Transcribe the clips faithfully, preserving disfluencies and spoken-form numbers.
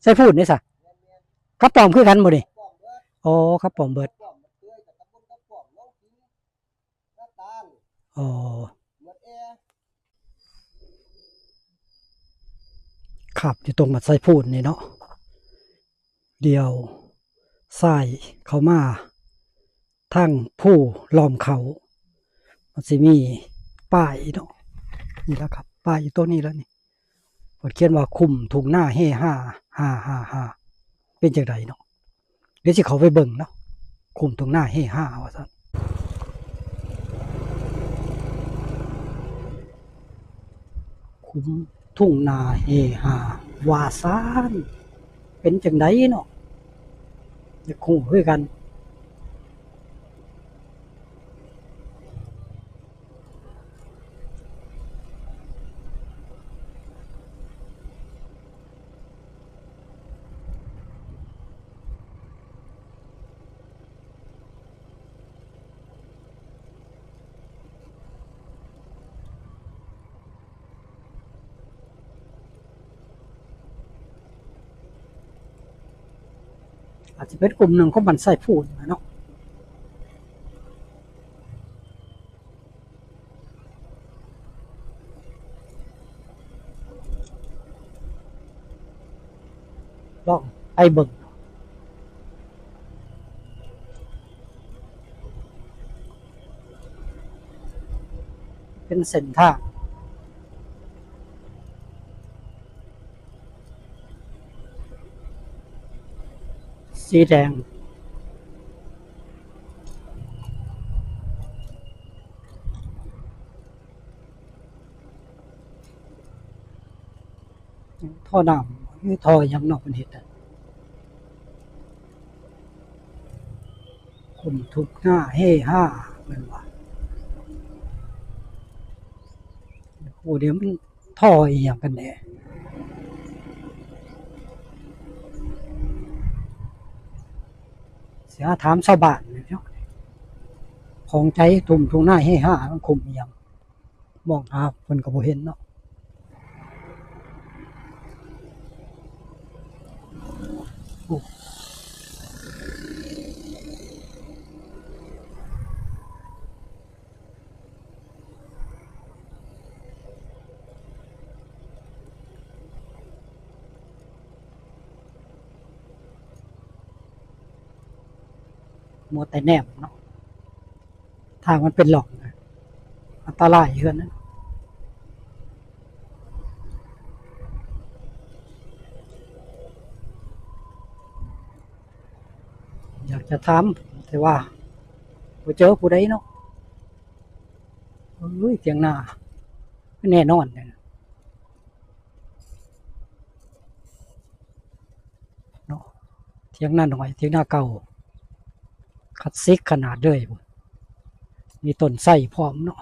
ไซพูนนี่ซะ กับป้อมคือกันบ่นี่ อ๋อ กับป้อมเบิด อ๋อ ครับ อยู่ตรงบัดไซพูนนี่เนาะ เลี้ยวซ้ายเข้ามาทางภูล้อมเขา มันสิมีป้ายเนาะ นี่แหละครับ ป้ายอยู่ตัวนี้แล้วนี่ เพิ่นเขียนว่าคุ้มทุ่งนาเฮฮา ฮ่าฮ่าฮ่า เป็นจั่งใดเนาะ เดี๋ยวสิเข้าไปเบิ่งเนาะ คุ้มทุ่งนาเฮฮา ว่าซั่น คุ้มทุ่งนาเฮฮา ว่าซั่น เป็นจั่งใดเนาะ อยากฮู้คือกัน อาจจะเป็นกลุ่มหนึ่งของบ้านไซพูนนะเนาะ ลองไปเบิ่ง เป็นเส้นทาง สีแดง ท่อน้ำ หรือท่อหยังเนาะ เพิ่นเฮ็ดอะ คุ้มทุ่งนาเฮฮา แม่นบ่ โอ้ เดี๋ยวมันท่ออีหยังกันแน่ สิหาถามชาวบ้านนี่เนาะ ข้องใจทุ่ง ทุ่งนาเฮฮา มันคุ้มอีหยัง มองหาเพิ่นก็บ่เห็นเนาะ โอ้ มัวแต่แนมเนาะ ทางมันเป็นหล่องนะ อันตรายเฮือนนะ อยากจะถาม แต่ว่าบ่เจอผู้ใดเนาะ เอ้ย เถียงนา แน่นอนเลยนะ เนาะ เถียงนาน้อย เถียงนาเก่า คลาสสิกขนาดเลย มีต้นไทรพร้อมเนาะ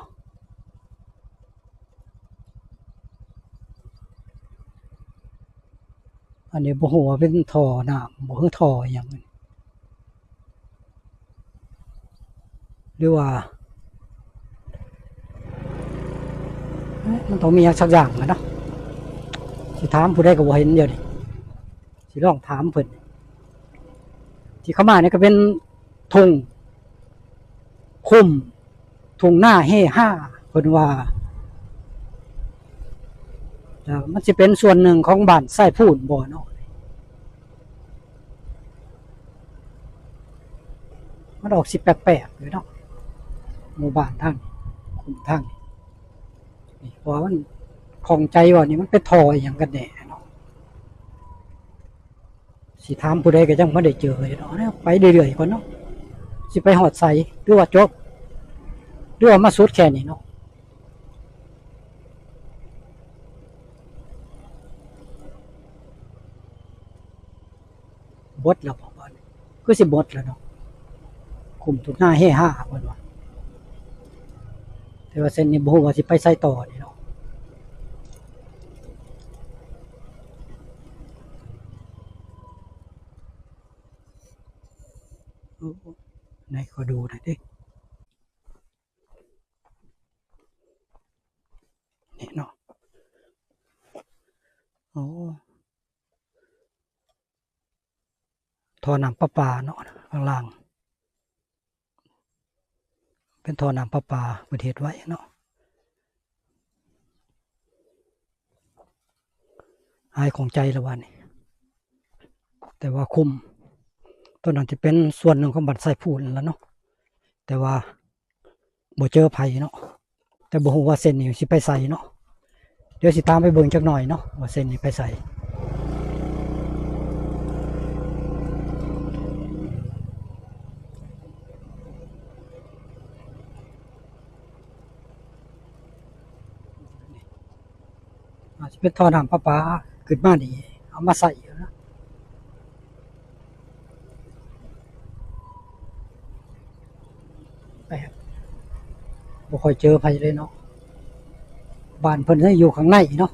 อันนี้บ่ฮู้ว่าเป็นท่อน้ำบ่ คือท่ออิหยัง หรือว่า เอ๊ะ มันต้องมีหยังสักอย่างแหละเนาะ สิถามผู้ใดก็บ่เห็นเดี๋ยวนี้ สิลองถามเพิ่น ที่เข้ามานี่ก็เป็นทุ่ง คุ้ม ทุ่งนาเฮฮา เพิ่นว่า แล้วมันสิเป็นส่วนหนึ่งของบ้านไซพูนบ่เนาะ มันออกสิแปลกๆอยู่เนาะ หมู่บ้านทางนี้ คุ้มทางนี้ นี่ เพราะว่ามันข้องใจว่านี่มันเป็นท่ออิหยังกันแน่เนาะ สิถามผู้ใดก็ยังบ่ได้เจออยู่เนาะ ไปเรื่อยๆก่อนเนาะ สิไปฮอดไส หรือว่าจบ หรือว่ามาสุดแค่นี้เนาะ เบิดแล้วบ่ คือสิเบิดแล้วเนาะ คุ้มทุ่งนาเฮฮา เพิ่นว่า แต่ว่าเส้นนี้บ่ฮู้ว่าสิไปไสต่อนี่เนาะ โอ้ ไหนขอดูหน่อยสิ นี่เนาะ โอ้ ท่อน้ำประปาเนาะ ข้างล่าง เป็นท่อน้ำประปาเพิ่นเฮ็ดไว้เนาะ หายข้องใจแล้วบาดนี้ แต่ว่าคุ้ม ต้นนั้นจะเป็นส่วนหนึ่งของบ้านไซพูนนั่นล่ะเนาะ แต่ว่าบ่เจอไผเนาะ แต่บ่ฮู้ว่าเส้นนี้สิไปไสเนาะ เดี๋ยวสิตามไปเบิ่งจักหน่อยเนาะ ว่าเส้นนี้ไปไส อาจจะเป็นท่อน้ำประปาขึ้นมานี่ เอามาใส่อยู่นะ แปลก บ่ค่อยเจอไผเลยเนาะ บ้านเพิ่นอยู่ข้างในเนาะ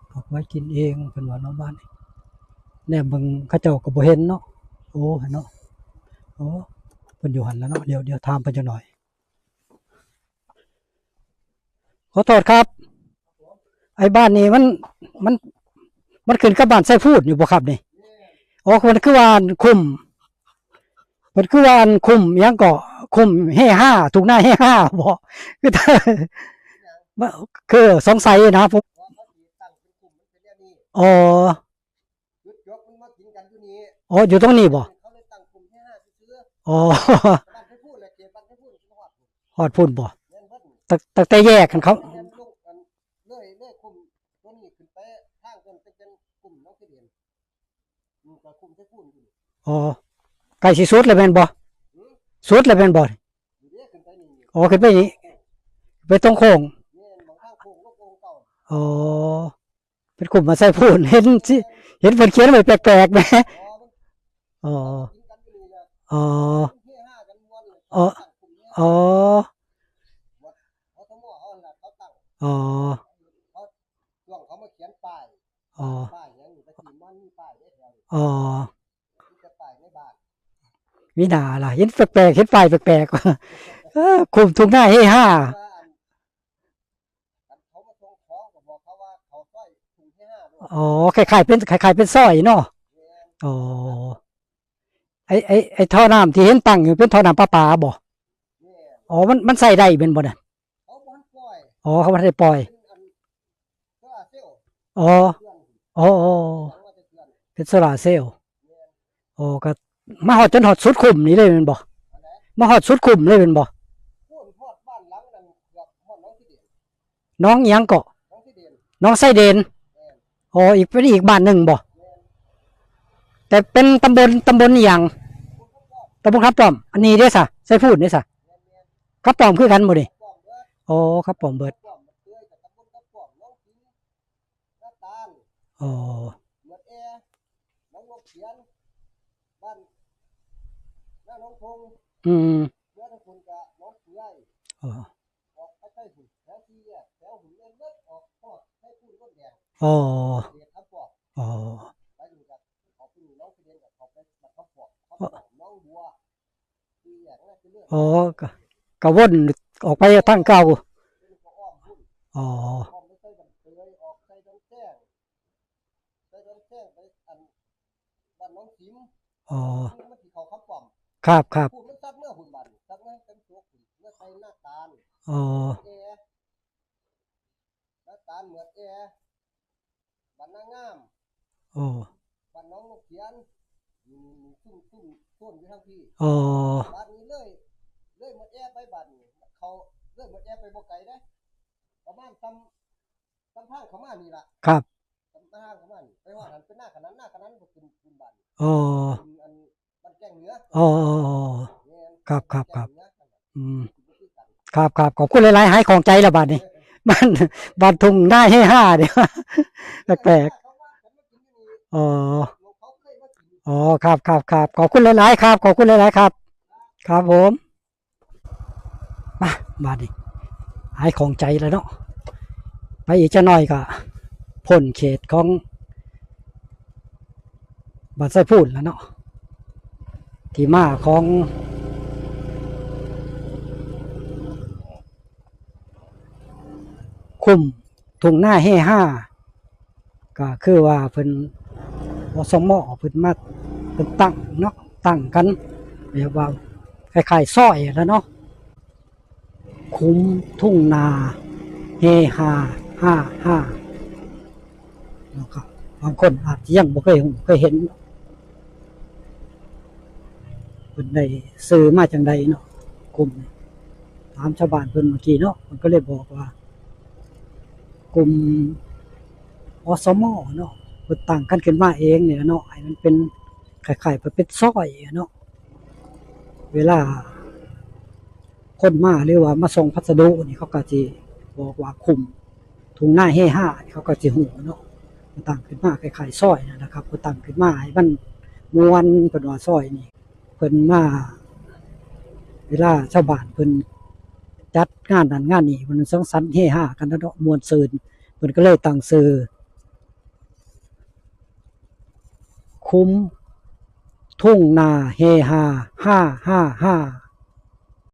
เอาไว้กินเองเพิ่นว่าเนาะ บ้านนี้ แนมเบิ่งเขาเจ้าก็บ่เห็นเนาะ โอ้ เนาะ โอ้ เพิ่นอยู่หั่นแล้วเนาะ เดี๋ยว เดี๋ยวถามเพิ่นจักหน่อย ขอโทษครับ ไอ้บ้านนี้มัน มัน มันขึ้นกับบ้านไซพูนอยู่บ่ครับนี่ อ๋อ มันคือว่าอันคุ้ม มันคือว่าอันคุ้มหยังก็ คุ้มเฮฮา ทุ่งนาเฮฮาบ่ คือ คือสงสัยนะผม อ๋อ จุดจบมันมากินกันอยู่นี่ อ๋อ อยู่ตรงนี้บ่ เขาเลยตั้งกลุ่มเฮฮาซื่อๆ อ๋อ บ้านไซพูนแหละ เขตบ้านไซพูน ฮอดพุ้นบ่ แม่นเบิดนี่ ตั้ง ตั้งแต่แยกกันเขา แม่นลงกัน เลย เลยกลุ่มตัวนี้ขึ้นไปทางจนเป็นกลุ่มหนองเสด็จ อืม ก็กลุ่มไซพูนอยู่นี่ อ๋อ ใกล้สิสุดแล้วแม่นบ่ หือ สุดแล้วแม่นบ่ อยู่เด้ ขึ้นไปนี่ อ๋อ ขึ้นไปนี่ ไปตรงโค้ง แม่น หม่องทางโค้งลงโค้งเก่า อ๋อ เป็นกลุ่มมาใส่พูน เห็นสิ เห็นเพิ่นเขียนไว้แปลกๆแหม อ๋อ มัน อ๋อ กินกันอยู่นี่แหละ อ๋อ มันเฮฮากันม่วนเลย อ๋อ ตั้งกลุ่มเฮฮา อ๋อ หมด เขาทั้งหมดเขาหั่นล่ะ เขาตั้ง อ๋อ เขา ช่วงเขามาเขียนป้าย อ๋อ ป้ายหยังนี่ ตะกี้มันมีป้ายเด้แถวนี้ อ๋อ มีแต่ป้ายในบ้าน มีหน้าล่ะ เห็นแปลกๆ เห็นป้ายแปลกๆ เออ คุ้มทุ่งนาเฮฮา ว่าอัน คันเขามาส่งของก็บอกเขาว่าเขาซอยทุ่งเฮฮาโลด อ๋อ คล้ายๆเป็น คล้ายๆเป็นซอยเนาะ แม่น อ๋อ ไอ้ ไอ้ ไอ้ท่อน้ำที่เห็นตั้งอยู่เป็นท่อน้ำประปาบ่ แม่น อ๋อ มัน มันใส่ได้แม่นบ่น่ะ เขาบ่ทันปล่อย อ๋อ เขาบ่ทันได้ปล่อย เป็นอันโซลาร์เซลล์ อ๋อ เพื่อน อ๋อ อ๋อ หลังมาแต่เพื่อน เป็นโซลาร์เซลล์ แม่น อ๋อ ก็มาฮอดจนฮอดสุดคุ้มนี่เลยแม่นบ่ อันไหน มาฮอดสุดคุ้มเลยแม่นบ่ พู้นฮอดบ้านหลังนั้น เกือบฮอดหนองขี้เดียด หนองอิหยังเกาะ หนองขี้เดียด หนองไซเดน แม่น อ๋อ อีก เป็นอีกบ้านหนึ่งบ่ แม่น แต่เป็นตำบล ตำบลอิหยัง ตำบลคำป้อม อันนี้เด้ซะ ไซพูนเด้ซะ แม่นๆ คำป้อมคือกันบ่นี่ คำป้อมเบิด อ๋อ คำป้อมเบิด คำป้อมเบิดเลย กับตำบลคำป้อม หนองสิง นาตาล อ๋อ เมือดแอ หนองนกเขียน บ้านนาหนองทง อืม เมือดทางคุณกะหนองเปื่อย อ๋อ ออกไปใต้หุ่น แถวสี่แยก แถวหุ่นเล่นเลิศ ออกทอดใต้พูนก้นแดง อ๋อ เขตคำป้อม อ๋อ ไปอยู่กับ เขาไปอยู่หนองเสด็จกับเขาไปบ้านคำป้อม คำป้อม หนองบัว สี่แยกน่าจะเลิศ อ๋อ ก็ ก็วนออกไปทางเก่า เป็นก็อ้อมพุ่น อ๋อ อ้อมไปใส่บ้านเตย ออกใส่ดอนแจ้ง ใส่ดอนแจ้งไปอัน บ้านหนองสิม อ๋อ มันสิเข้าคำป้อม ครับ ครับ พู้นมันซัดเมือหุ่นบ้าน ซัดเมือเต็มตัวหุ่น เมือใส่นาตาล อ๋อ แอ นาตาล เมือดแอ บ้านนางาม อ๋อ บ้านหนองนกเขียน นี่ นี่ นี่ ซุ่ม ซุ่ม ซุ่มอยู่ทางพี่ อ๋อ บ้านนี้เลย เลยเมือดแอไปบ้านนี้ เขาเลยเมือดแอไปบ่ไกลเด้ ประมาณซ้ำ ซ้ำทางเขามานี่ล่ะ ครับ ซ้ำทางเขามานี่ ไปฮอดหั้นเป็นหน้าขนาน หน้าขนานก็เป็น เป็นบ้าน อ๋อ เป็นอัน บ้านแก้งเหนือ อ๋อ อ๋อ อ๋อ แม่น ครับ ครับ ครับ แก้งเหนือ อืม สิบ่คือกัน ครับ ครับ ขอบคุณหลายๆ หายข้องใจแล้วบาดนี้ บ้าน บ้านทุ่งนาเฮฮาเนี่ย แปลกๆ เขาว่ากันมากินอยู่นี่ อ๋อ หลวงเขาเคยมากิน อ๋อ ครับ ครับ ครับ ขอบคุณหลายๆ ครับ ขอบคุณหลายๆ ครับ ครับผม มา บาดนี้ หายข้องใจแล้วเนาะ ไปอีกจักหน่อยก็พ้นเขตของ บ้านไซพูนแล้วเนาะ ที่มาของคุ้มทุ่งนาเฮฮา ก็คือว่าเพิ่น อสม เพิ่นมา เพิ่นตั้งเนาะ ตั้งกันแบบว่าคล้ายๆซอยแล้วเนาะ คุ้มทุ่งนาเฮฮา ห้า ห้า นะครับ บางคนอาจจะยังบ่เคยฮู้เคยเห็น เพิ่นได้ชื่อมาจั่งใดเนาะ คุ้มนี่ ถามชาวบ้านเพิ่นเมื่อกี้เนาะ เพิ่นก็เลยบอกว่า กลุ่ม อสม เนาะ เพิ่นตั้งกันขึ้นมาเองเนี่ยเนาะ ให้มันเป็นคล้ายๆเป็นซอยอะเนาะ เวลาคนมาหรือว่ามาส่งพัสดุนี่ เขาก็สิบอกว่าคุ้มทุ่งนาเฮฮา เขาก็สิฮู้เนาะ ตั้งขึ้นมาคล้ายๆซอยนั่นนะครับ ก็ตั้งขึ้นมาให้มันม่วน เพิ่นว่าซอยนี่ เพิ่นมา เวลาชาวบ้านเพิ่นจัดงานนั่นงานนี่ เพิ่นสังสรรค์เฮฮากันเนาะ ม่วนซื่น เพิ่นก็เลยตั้งชื่อ คุ้มทุ่งนาเฮฮา ห้า ห้า ห้า